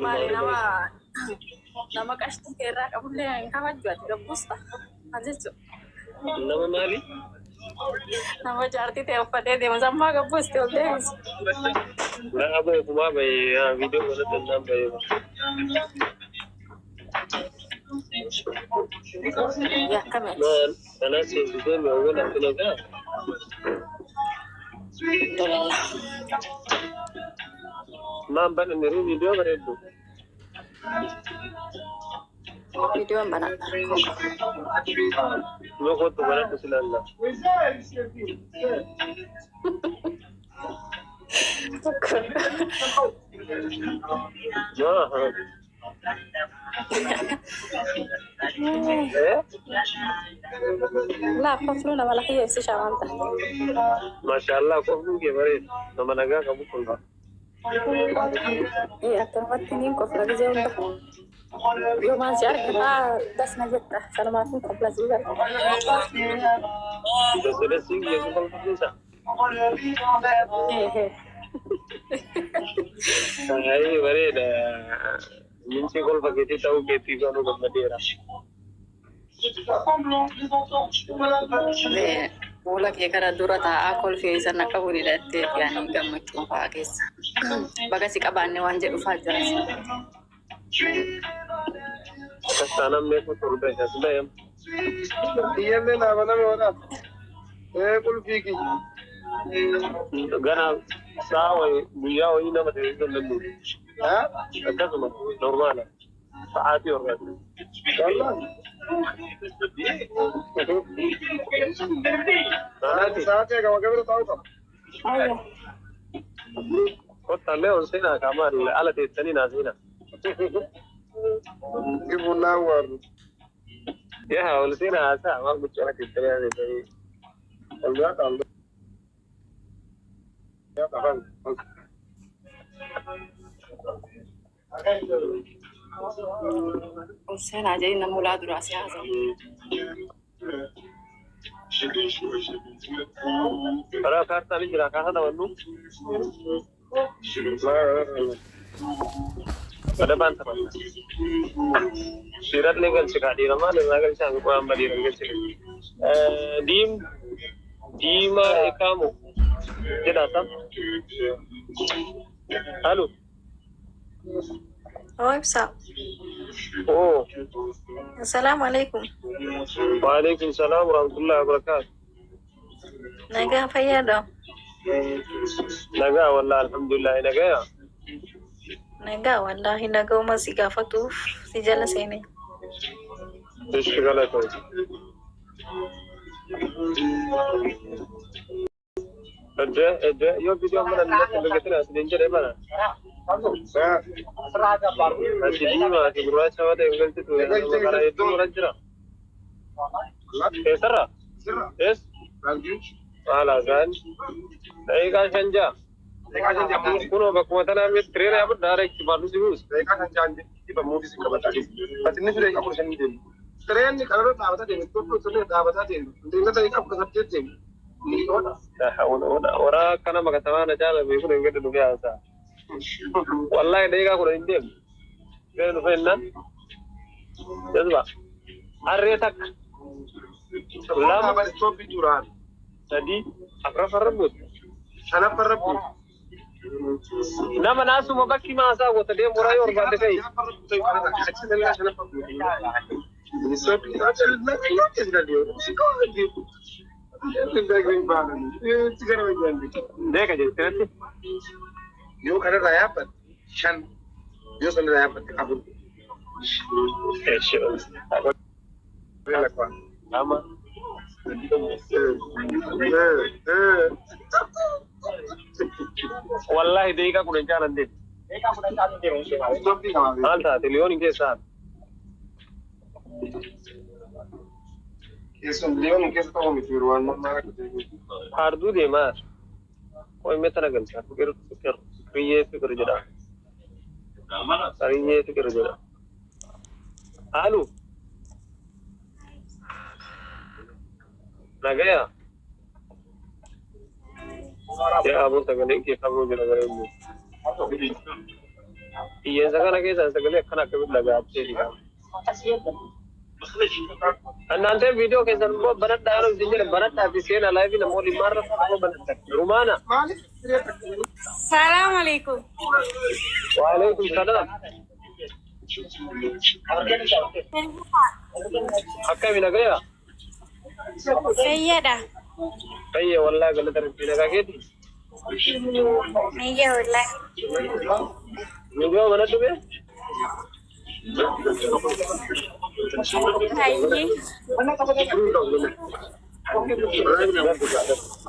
Maali nama qashtii keerraa qabullee hin kabajju ati gabbuusta. Maal jechuudha? Nama maali? Nama jaartii ta'e uffatee deemu sammaa gabbuusti ol deebisu. Naa bahe kumaa bahe viidiyoo godhadhu naan bahe. Yakkameti. Maal kanaas seensisee mi'oowwan ati nagaa. Alhamdulillah. Maan bananne viidiyoo bareeddu. Viidiyoon banadha rakkoo qaba. Yoo kottu banadhu si laalla. Maa? Eh? Laa kofluu nama lafa ibsishaa waan taate. Maashaallah qofni kee bareeda. Nama nagaa qabu kun. Akkanumatti niin kofla gisee hunda. Yoo maal si argita das na jetta. Sanumaaf hin kofla si bara. Dasi dasi geessu kolfisiisa. Ayii bareeda. Minci kolfa keetii ta'uu keetii kanuu gammadeera. Fuula kee kana dura taa'aa kolfee isa na qabu hidhattee yaani gammachuu fa'aa keessa. Baga si qabaanne waan jedhu fa'aa jira. Akkas taanaan meeqa torba as ba'e. Iyyallee naa baname walaaf. Ee qulfii kiyya. Gana sa'a wayii guyyaa wayii nama ta'e hin danda'u. Haa? Akkasuma normaala. Sa'aatii horreessa. Wallaahi. Sa'aatii. Sa'aatii egaa waggaa bira taa'u qaba. Kottallee ol seenaa qaamaan ala teessanii naa seenaa. Gibunnaa waarru. Yaa ol seenaa haasaa maal gochuu ala teessanii ala teessanii. Walgaa ta'an. Afaan. Ol seenaa jedhi nama ulaa duraa si haasa'u. Karaa kaartaa ni jira kaasa taphannu. Gadabaan taphanna. Dhiirallee galchi kaa dhiira maal irraa galchaa waan badii hin galchine. Diim diimaa ekaamu jedha sam. Halo. Oo ibsa. Oo. Assalaamu alaikum. Waalaikum salaam warahmatullahi wabarakatuh. Nagaa fayyaadha. Nagaa wallah alhamdulillah nagaa. Nagaa wallaahi nagauma si gaafatuuf si jala seene. Ishi galatoo. Edde edde yoo viidiyoo mana natti argatin as hin jedhe mana. Ati diimaa ati gurraacha waan ta'eef galchitu karaa hedduu mura jira. Eessarra? Ees? Maal haasa'an? Daqiiqaa 5 6. Kunoo bakkuma tanaa miti tireena yaabudha direct baadhu si buusu. Tireenni kanarra dhaabataa deeme, tokko sirrii dhaabataa deeme, deemsa daqiiqaa 18 deeme. Waraa akkana makatamaa na caala beeku hin gadi dhufee haasa'a. Wallaahi daqiiqaa 10 hin deemu. Gadi dhufee innaan. Jazba. Harree takka. Lama. Istoopii duraan. Sadii. Afuraffarra buutu. Shanaffarra buutu. Nama naasuma bakki maasaa goota deemu muraa yoo barbaadde ta'e. Deeka jettiratti. Yoo kanarraa yaabbatte shan, yoo sanarraa yaabbatte afur. Lama. Wallaahi daqiiqaa 10 caalan deemu. Maal taate liyoon keessaa? Liyoon keessa ta'uu miti yeroo waan mammaa Haarduu deemaa. Qoy mee tana galcha. Fiqir fiqir fiqiriyyee fiqir jedha. Fiqiriyyee fiqir jedha. Haalu. Nagaya. Yaa aboo sagaleen kee fagoo jira bareedu. Hiyyeessa kana keessaan sagalee akkana akkamitti dhaga'attee jira. እናንተ ቪዲዮ keessan immoo banadhaa yeroo isin jedhan banadhaa fi seenaa laayivii namoonni maarra immoo banadha. Rumaana. Salaam alaikum. Waalaikum salaam. Akkami nagaya? Fayyadha. Fayya wallahi galata rabbii nagaa keeti. Nayya wallahi. Viidiyoo banadhu bee? Hayyee.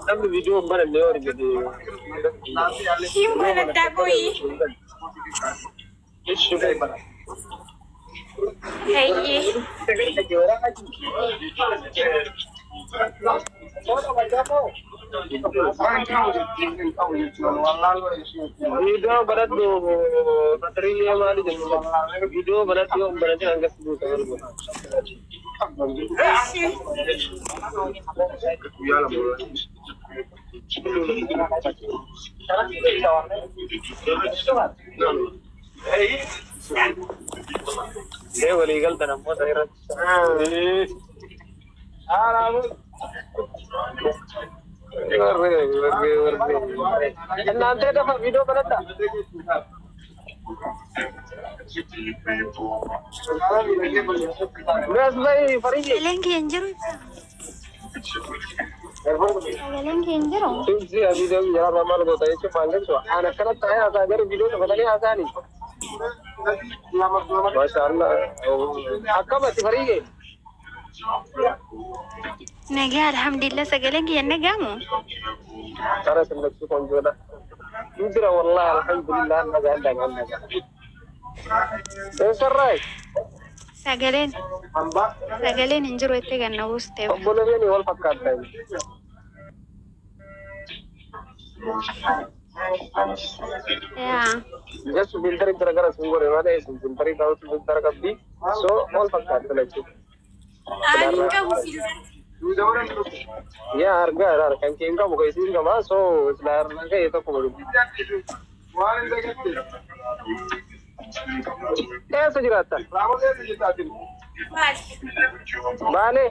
Namni viidiyoo hin bananne yoo argite. Hin banadhaa qoyi. Hayyee. Viidiyoo banadhu batterii maali jennu viidiyoo banadhu yoo hin banatin hanga si buusa garuu. Ishi. Ee walii galtan ammoo isa irratti. Warree warree warree. እናንተ dafa viidiyoo banadhaa. Mi'as bahi fariyye. Sagaleen kee hin jiru ibsa. Sagaleen kee hin jiru. Simsi viidiyoo jara maal goota jechuun maal jechuudha. Aan akkanatti ta'ee haasaa garuu viidiyoo qabatanii haasaani. Maasha Allah. Akkamatti fariyye. Nagaa alhamdulillah sagaleen kee hin dhaga'amu. Kara sillachuu ቆንጆ dha. Injira wallahi alhamdulillah nagaa nagaa nagaa. Eessarraa? Sagaleen sagaleen hin jiru jettee kan na buustee bara. Obboleeyyan wal fakkaattan. Yaa. Just filter jira gara sun godhe malee isin filterii ta'utu filtera qabdi. So wal fakkaattan jechuudha. Ani hin qabu filter. Yaa argaa irraa kan kee hin qabu kan isiin qabaa so silaa irraa ka'e tokko godhu. Eessa jiraattan? Maali? Baalee.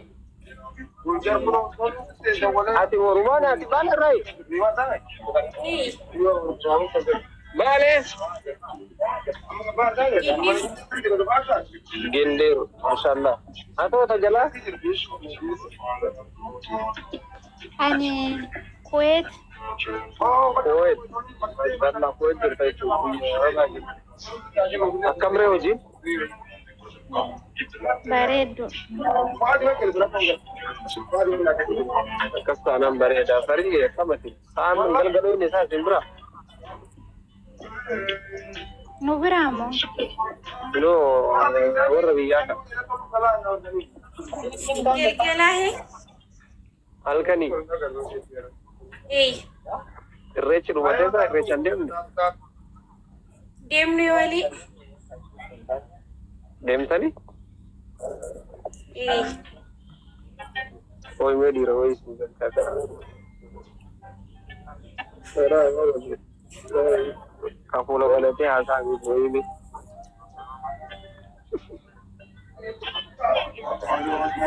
Ati Oromoon ati Baalee irraayi? Ee. Baalee. Inni Gendeeru mashallah. Atoota jalaa? Ani Kuwait. Kuwait. Mashallah Kuwait jirta jechuudha. Akkam ree hojiin? Bareeddu. Akkas taanaan bareeda. Farii akkamati? Sa'aan galgaloonni isaa isin bira? Nu biraa moo? Inoo warra biyyaa kana. Galgalaa. Halkanii Ee. irreechi dhumatee jira irreecha hin deemne? Deemnu walii. Deemtanii? Ee. Hooyi mee dhiira hooyi isin gargaara. Kafuula godhatee haasaa miti hooyi mee.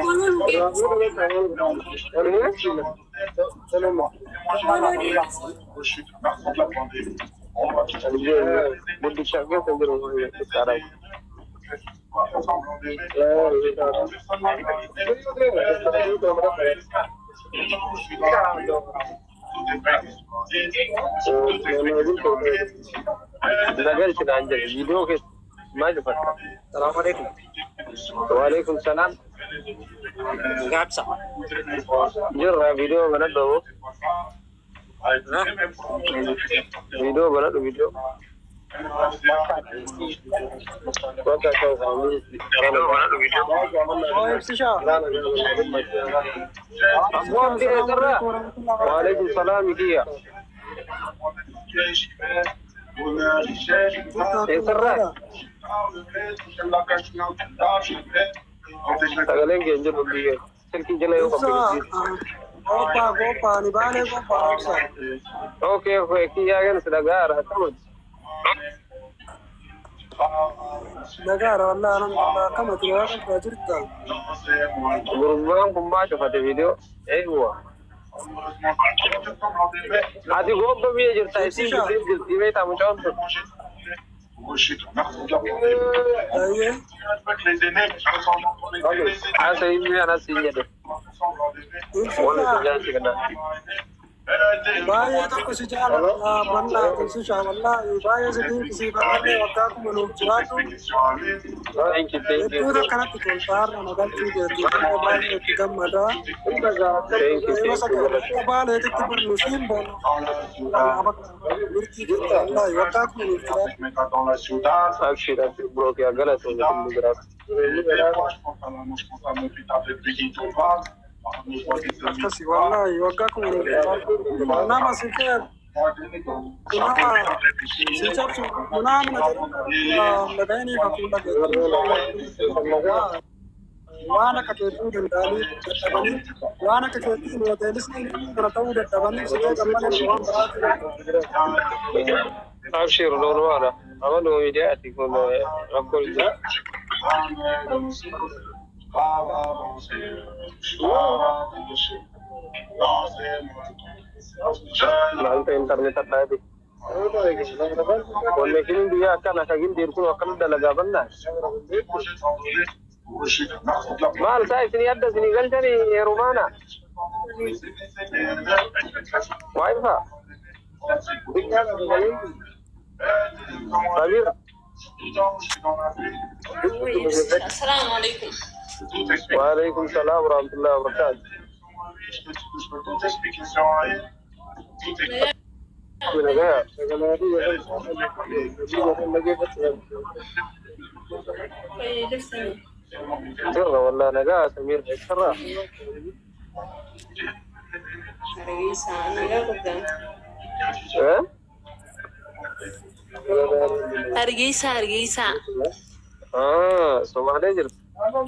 Konuun deemsi. Konuun deemsi. Guddicha keessa jiru xiqqaadha. Nagalchi naan jedhe viidiyoo keessa maal dubbata? Salaamu alaikum. Waalaikum salaam. Gaabsa. Jirra viidiyoo banadhu. Viidiyoo banadhu viidiyoo. Bakka akka isaanii. Oo ibsishaa. Abboo Abdii eessarraa? Waalaikum salaam kiyya. Eessarraa? Sagaleen kee hin jiru biyya. Silkii jala yoo Ibsaa. qabdu. Qophaa qophaa ani baalee qophaa ibsaa. Okay, okay, kiyyaa gan si dhagaara akkamati? Nagaadha wallaahi alhamdulillah akkam ati nagaa qabdaa jirta? Gurbaan kun maa cufate viidiyoo? Eeguwa. Ati gobba biyya jirta isiin Ibsishaa. biyya jirti beektaa mucaan tun. Ayyee. Haasa inni anas siin jedhe. Waan Ibsishaa. isin jaalchi kana. Baay'ee tokko si jaaladha bal'aa Ibsishaa wallaahi baay'ee si dinqisiifadha waggaa kuma nuuf jiraadhu. Thank you, thank you. Hedduu takkanatti tolta har'a na galchuu keetii baay'ee itti gammada. Thank you, Yeroo thank you. akka baaleetitti birnu siin boona. Murtii keetii wallaahi waggaa kuma nuuf jiraadhu. Abshir, abshir bro kiyya galatoomne kulli biraas. Akkasi wallaahi waggaa kuma nuuf jiraadhu. Nama si kee nama si cabsu munaamna jedhu dhaga'anii fakkuun dhaga'e. Waan akka keetuu danda'anii dadhabanii waan akka keetii hoteelisni kana ta'uu dadhabanii si ta'e malee waan biraati. Abshir loonwaadha. Amaluma miidiyaa ati kun rakkoo jira. Maaltu internet addaati. Konneekshiniin biyya akkana akka gindii kun akkana dalagaa bal'aa. Maal isaa isinii adda isinii galchanii heerumaana? Waayifaa? Sabiira? Assalamu alaikum. Waalaikum salaam warahmatullahi wabarakatuh. Nagaa. Sirra wallah nagaa Samiir sirra. Eh? Hargeysa, Hargeysa. Ah, Somaalee jirti.